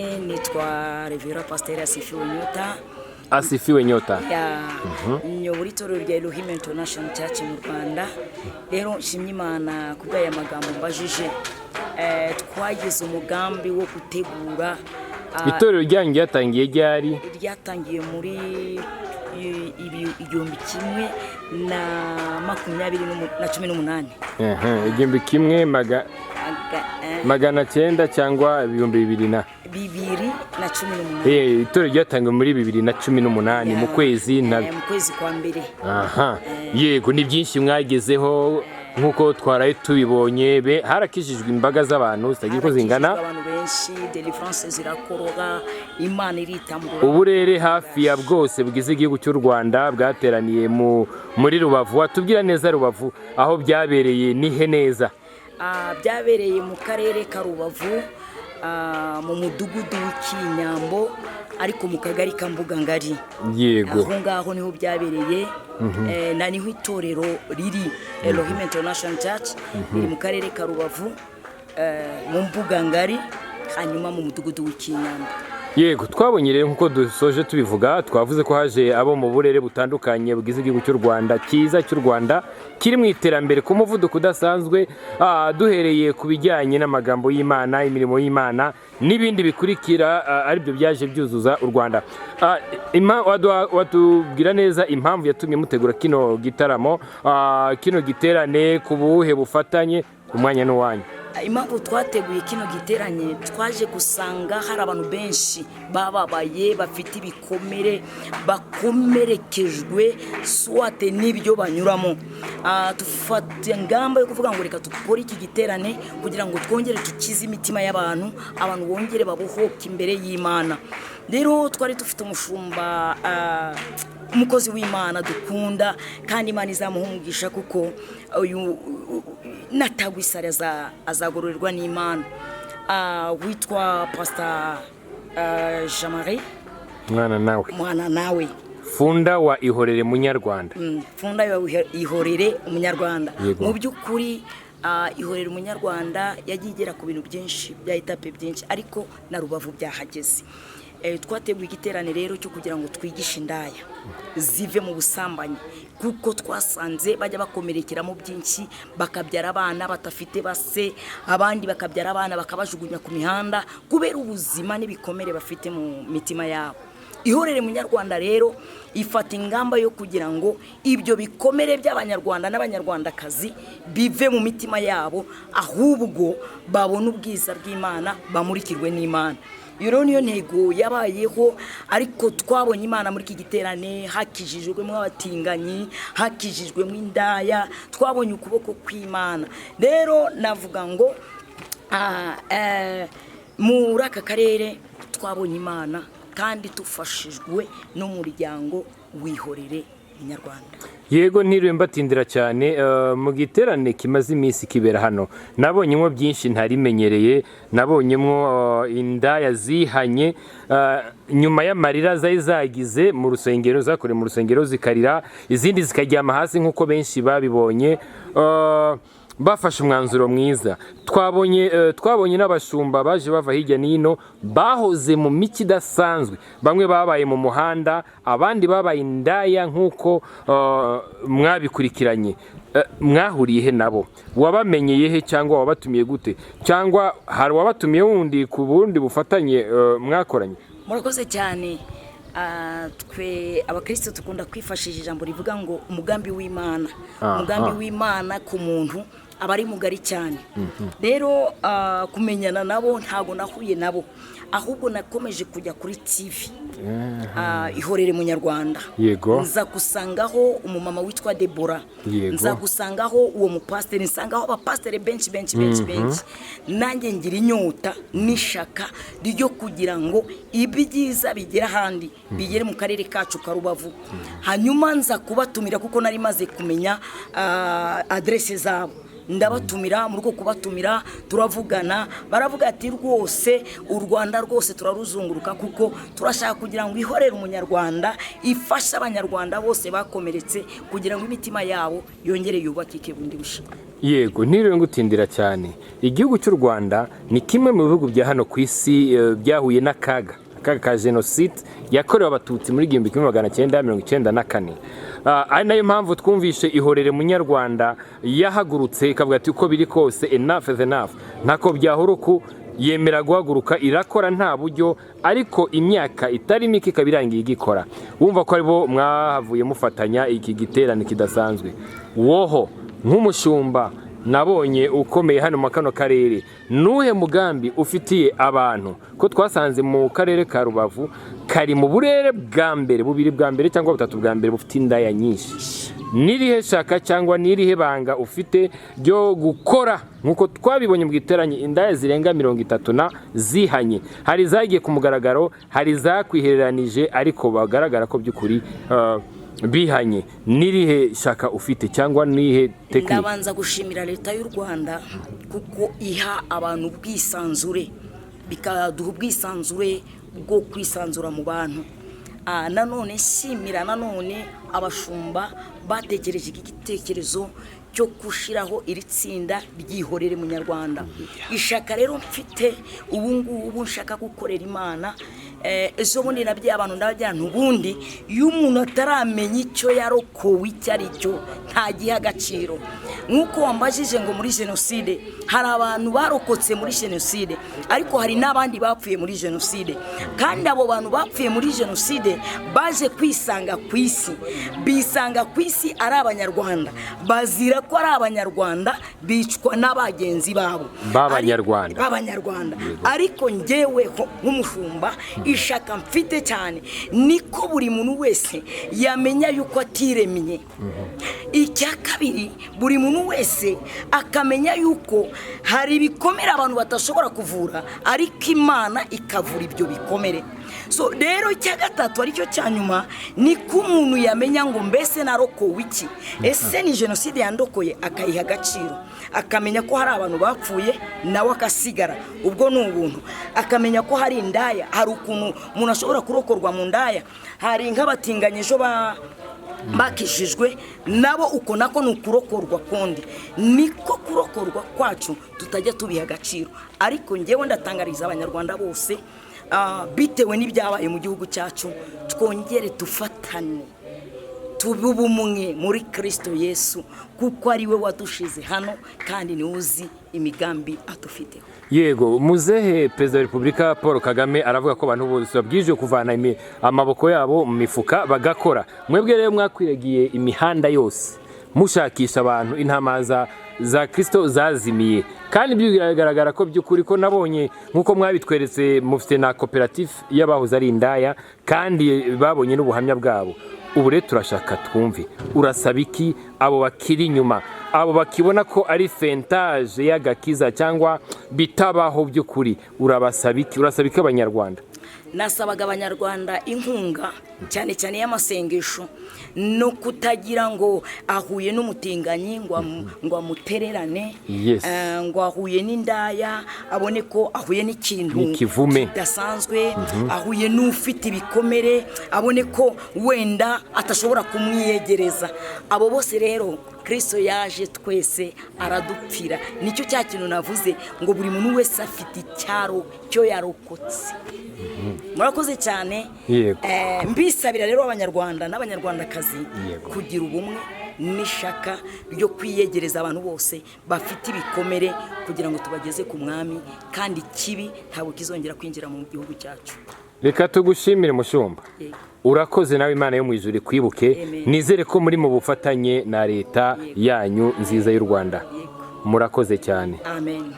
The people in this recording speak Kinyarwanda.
Nitwa Revera Pasiteri Asifiwe Nyota. Asifiwe Nyota. Ya, nyobora itorero rya Elohim International Church mu Rwanda. Rero nshimye Imana kubw'aya magambo mbajije. Twagize umugambi wo gutegura Itorero ryanyu ryatangiye ryari? Ryatangiye muri 1018. Igihumbi kimwe 900 cyangwa 2000 na 2018. Itorero ryatangiwe muri 2018 mu kwezi na Mu kwezi kwa mbere. Aha, yego, ni byinshi mwagezeho nk'uko twaraye tubibonye, harakijijwe imbaga z'abantu zitagira uko zingana. Harakijijwe abantu benshi, deliverance zirakorwa, Imana iritambura. Uburere hafi ya bwose bugize igihugu cy'u Rwanda bwateraniye muri Rubavu. Watubwira neza Rubavu aho byabereye nihe neza? Byabereye mu karere ka Rubavu, mu mudugudu w'Ikinyambo, ariko mu kagari ka Mbugangari. Aho ngaho niho byabereye, na niho itorero riri. Elohim International Church riri mu karere ka Rubavu, mu Mbugangari, hanyuma mu mudugudu w'Ikinyambo. Yego, twabonye rero nk'uko dusoje tubivuga, twavuze ko haje abo mu burere butandukanye bugize igihugu cy'u Rwanda cyiza cy'u Rwanda kiri mu iterambere ku muvuduko udasanzwe, duhereye ku bijyanye n'amagambo y'Imana, imirimo y'Imana n'ibindi bikurikira, aribyo byaje byuzuza u Rwanda. Watubwira neza impamvu yatumye mutegura kino gitaramo, kino giterane, ku buhe bufatanye? Umwanya n'uwanyu. Impamvu twateguye kino giterane, twaje gusanga hari abantu benshi bababaye, bafite ibikomere, bakomerekejwe swate n'ibyo banyuramo. Dufata ingamba yo kuvuga ngo reka dukore iki giterane kugira ngo twongere dukize imitima y'abantu, abantu bongere babohoke imbere y'Imana. Rero twari dufite umushumba, umukozi w'Imana dukunda, kandi Imana izamuha umugisha, kuko uyu natagwa isari azagororerwa n'Imana, witwa Pastor Jean Marie Mwana nawe. Mwana nawe. Founder wa Ihorere Munyarwanda. Founder wa Ihorere Umunyarwanda. Yego. Mu by'ukuri, Ihorere Umunyarwanda yagiye igera ku bintu byinshi bya étape byinshi, ariko na Rubavu byahageze. Twateguye igiterane rero cyo kugira ngo twigishe indaya zive mu busambanyi, kuko twasanze bajya bakomerekeramo byinshi, bakabyara abana badafite base, abandi bakabyara abana bakabajugunya ku mihanda kubera ubuzima n'ibikomere bafite mu mitima yabo. Ihorere Munyarwanda rero ifata ingamba yo kugira ngo ibyo bikomere by'Abanyarwanda n'Abanyarwandakazi bive mu mitima yabo, ahubwo babone ubwiza bw'Imana, bamurikirwe n'Imana. Iyo rero niyo ntego yabayeho. Ariko twabonye Imana muri iki giterane, hakijijwemo abatinganyi, hakijijwemo indaya, twabonye ukuboko kw'Imana. Rero navuga ngo muri aka karere twabonye Imana, kandi tufashijwe n'umuryango Wihorere Munyarwanda. Yego, ntiriwe mbatindira cyane, mu giterane kimaze iminsi kibera hano nabonyemo byinshi ntarimenyereye. Nabonyemo indaya zihanye, nyuma y'amarira zari zagize mu rusengero, zakorewe mu rusengero, zikarira, izindi zikaryama hasi nk'uko benshi babibonye. Bafashe umwanzuro mwiza. Twabonye n'abashumba baje bava hirya n'ino, bahoze mu mico idasanzwe, bamwe babaye mu muhanda, abandi babaye indaya nk'uko mwabikurikiranye. Mwahuriye he nabo? Wabamenyeye he cyangwa wabatumiye gute? Cyangwa hari uwabatumiye wundi ku bundi bufatanye mwakoranye? Murakoze cyane. Twe abakristo dukunda kwifashisha ijambo rivuga ngo umugambi w'Imana, umugambi w'Imana ku muntu aba ari mugari cyane. Rero kumenyana nabo, ntago nahuye nabo, ahubwo nakomeje kujya kuri TV Ihorere Munyarwanda. Nza gusangaho umumama witwa Debora. Nza gusangaho uwo mupasiteri, nsangaho abapasiteri benshi benshi benshi benshi. Nanjye ngira inyota n'ishaka ryo kugira ngo ibyiza bigere ahandi, bigere mu karere kacu ka Rubavu. Hanyuma nza kubatumira kuko nari maze kumenya aderese zabo. Ndabatumira. Muri uko kubatumira turavugana, baravuga ati: "Rwose u Rwanda rwose turaruzunguruka, kuko turashaka kugira ngo Ihorere Umunyarwanda ifashe Abanyarwanda bose bakomeretse, kugira ngo imitima yabo yongere yubakike bundi bushya." Yego, ntiriwe ngutindira cyane. Igihugu cy'u Rwanda ni kimwe mu bihugu bya hano ku isi byahuye n'akaga, akaga ka jenoside yakorewe Abatutsi muri 1994. Ari nayo mpamvu twumvishe Ihorere Munyarwanda yahagurutse ikavuga ati: "Uko biri kose, enough is enough, ntako byahora uku." Yemera guhaguruka, irakora nta buryo, ariko imyaka itari mike ikaba irangiye igikora. Wumva ko aribo mwahavuye mufatanya iki giterane kidasanzwe. Woho nk'umushumba nabonye ukomeye hano mu kano karere, nuhe mugambi ufitiye abantu, ko twasanze mu karere ka Rubavu kari mu burere bwa mbere, bubiri bwa mbere cyangwa butatu bwa mbere bufite indaya nyinshi? Nirihe shaka cyangwa nirihe banga ufite ryo gukora, nk'uko twabibonye mu giteranye indaya zirenga 30 na zihanye? Hari izagiye ku mugaragaro, hari izakwihereranije, ariko bagaragara ko by'ukuri bihanye. Nirihe shaka ufite cyangwa nihe technique? Ndabanza gushimira Leta y'u Rwanda, kuko iha abantu ubwisanzure, bikaduha ubwisanzure bwo kwisanzura mu bantu. Nanone nshimira nanone abashumba batekereje iki gitekerezo cyo gushyiraho iri tsinda ry'Ihorere Munyarwanda. Ishaka rero mfite ubu ngubu, nshaka gukorera Imana. Ejo bundi nabyo abantu ndabajyana. Ubundi iyo umuntu ataramenya icyo yarokowe icyo ari cyo, ntagiha agaciro. Nk'uko wambajije ngo muri jenoside hari abantu barokotse muri jenoside, ariko hari n'abandi bapfuye muri jenoside. Kandi abo bantu bapfuye muri jenoside baje kwisanga ku isi, bisanga ku isi ari Abanyarwanda, bazira ko ari Abanyarwanda, bicwa n'abagenzi babo B'Abanyarwanda. B'Abanyarwanda. Ariko njyeweho nk'umushumba, ishaka mfite cyane niko buri muntu wese yamenya yuko atiremye. Icya kabiri, buri muntu wese akamenya yuko hari ibikomere abantu badashobora kuvura, ariko Imana ikavura ibyo bikomere. So rero icya gatatu, aricyo cya nyuma, ni ko umuntu yamenya ngo: "Mbese narokowe iki? Ese ni jenoside yandokoye?" Akayiha agaciro, akamenya ko hari abantu bapfuye nawe akasigara, ubwo ni ubuntu. Akamenya ko hari indaya, hari ukuntu umuntu ashobora kurokorwa mu ndaya. Hari nk'abatinganyi ejo bakijijwe nabo, uko nako ni ukurokorwa kundi. Niko kurokorwa kwacu tutajya tubiha agaciro. Ariko ngewe ndatangariza Abanyarwanda bose, bitewe n'ibyabaye mu gihugu cyacu, twongere dufatane, tube ubumwe muri Kirisito Yesu, kuko ari we wadushize hano kandi niwe uzi imigambi adufiteho. Yego, muzehe Perezida wa Repubulika Paul Kagame aravuga ko abantu bose babwirijwe kuvana amaboko yabo mu mifuka bagakora. Mwebwe rero mwakwiragiye imihanda yose mushakisha abantu, intama za Kirisito zazimiye, kandi ibyo biragaragara ko by'ukuri ko nabonye nk'uko mwabitweretse, mufite na koperative y'abahoze ari indaya, kandi babonye n'ubuhamya bwabo. Ubu rero turashaka twumve, urasaba iki abo bakiri inyuma, abo bakibona ko ari fentaje y'agakiza cyangwa bitabaho by'ukuri? Urabasaba iki? Urasaba iki Abanyarwanda? Nasabaga Abanyarwanda inkunga, cyane cyane y'amasengesho, no kutagira ngo ahuye n'umutinganyi ngo amutererane, ngo ahuye n'indaya abone ko ahuye n'ikintu N'ikivume. kidasanzwe, ahuye n'ufite ibikomere abone ko wenda atashobora kumwiyegereza. Abo bose rero, Kirisito yaje twese aradupfira. Nicyo cya kintu navuze ngo buri muntu wese afite icyaro cyo yarokotse. Murakoze cyane. Yego. Mbisabira rero Abanyarwanda n'Abanyarwandakazi kugira ubumwe n'ishaka ryo kwiyegereza abantu bose bafite ibikomere, kugira ngo tubageze ku Mwami, kandi ikibi ntabwo kizongera kwinjira mu gihugu cyacu. Reka tugushimire, mushumba. Yego. Urakoze nawe, Imana yo mu ijuru ikwibuke. Amen. Nizere ko muri mu bufatanye na leta yanyu nziza y'u Rwanda. Yego. Murakoze cyane. Amen.